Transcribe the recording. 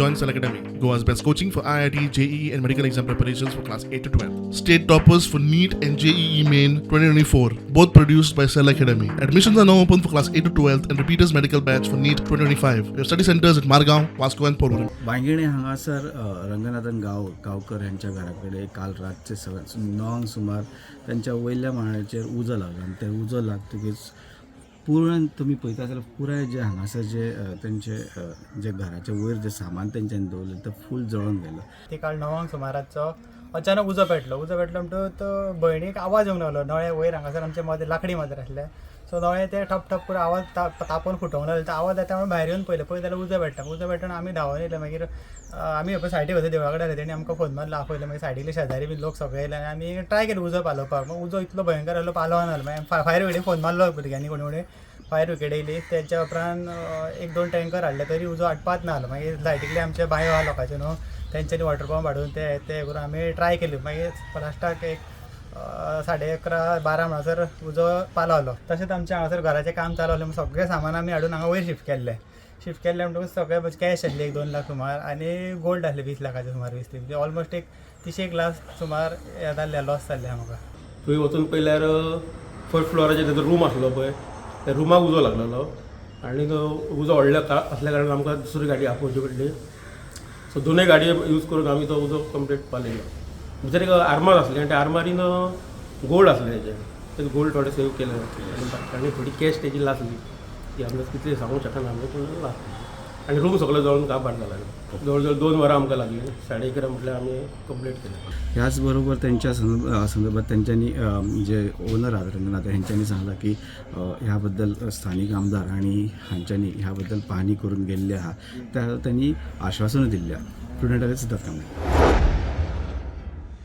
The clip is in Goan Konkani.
Join Cell Academy, Goa's best coaching for IIT, JEE, and medical exam preparations for class 8 to 12. State toppers for NEET and JEE Main 2024, both produced by Cell Academy. Admissions are now open for class 8 to 12 and repeaters medical batch for NEET 2025. We have study centers at Margaon, Vasco, and Porvorim. वांगिणे हांगासर रंगनाथन गांवकर हांच्या घरा कडेन काल रातचे 9:00 सुमार तांच्या वयल्या माळ्याचेर उजो लागलो आनी ते उजो लागतकीच पूर्ण तुमी पळयता जाल्यार पुराय जे हांगासर जे तेंचे जे घराचे वयर जे सामान तेंच्यांनी दवरलें तें फूल जळोन गेलो. ती काल 9:00 सुमाराचो अचानक उजो पेटलो. उजो पेटलो म्हणटकूच भयणीक आवाज येवंक लागलो. नळे वयर हांगासर आमचे मदें लाकडी मदेर आसले, सो नळे ते ठप ठप करून आवाज तापोवन फुटोवंक लागले. तो आवाज येता म्हणून भायर येवन पळयलें, पळयत जाल्यार उजो पेट्टा. उजो पेट्टा आमी धांवून येयले. मागीर आमी पळय सायडीक वता देवळा कडेन आसले, तेणी आमकां फोन मारलो, आपयलें. मागीर सायडीले शेजारी बी लोक सगळे येयले आनी आमी ट्राय केलो उजो पालोवपाक. मागीर उजो इतलो भयंकर आसलो, पालोवना जालो. मागीर फायर ब्रिगेडीक फोन मारलो भुरग्यांनी, कोणी कोणी फायर ब्रिगेड येयली. तेच्या उपरांत एक दोन टँकर हाडले तरी उजो आटपात ना जालो. मागीर सायडीकले आमचे बांयो आहा लोकांच्यो न्हू, तेंच्यांनी वॉटर पंप हाडून ते ते करून आमी ट्राय केली. मागीर लास्टाक एक 11:30-12 म्हणसर उजो पालवलो. तशेंच आमच्या हांगासर घराचें काम चालू आसलें, सगळें सामान आमी हाडून हांगा वयर शिफ्ट केल्लें. शिफ्ट केल्लें म्हणटकूच सगळें कॅश आसली एक 2 लाख सुमार आनी गोल्ड आसलें 20 लाखाचें सुमार, 20 म्हणजे ऑलमोस्ट एक 30 एक लाख सुमार हें जाल्लें, लॉस जाल्लें आमकां. थंय वचून पळयल्यार फर्स्ट फ्लोराचेर तेजो रूम आसलो पळय, त्या रुमाक उजो लागलेलो आनी तो उजो व्हडलो आसल्या कारणान आमकां दुसरी गाडी आपोवची पडली. सो दोनूय गाडयो यूज करून आमी तो उजो कंप्लीट पालयलो. भितर एक आरमार आसली आनी त्या आरमारीन गोल्ड आसलें तेजें. ते गोल्ड थोडें सेव केलें आनी थोडी कॅश तेजी लागली. ती अंदाज कितली सांगूंक शकना आमी, पूण लागली आनी रूम सगळो जळून काबार जाला. जवळ जवळ 2 वरां आमकां लागली. 11:30 म्हटल्यार आमी कंप्लीट केलें. ह्याच बरोबर त्यांच्या संदर्भात त्यांच्यानी जे ओनर आहात रंगनाथ ह्यांच्यानी सांगला की ह्याबद्दल स्थानिक आमदार आणि हांच्यांनी ह्याबद्दल पाहणी करून गेल्ले आहा. त्या त्यांनी आश्वासनं दिल्ली आहा. प्रुडंट सिद्धार्थ कांबळे.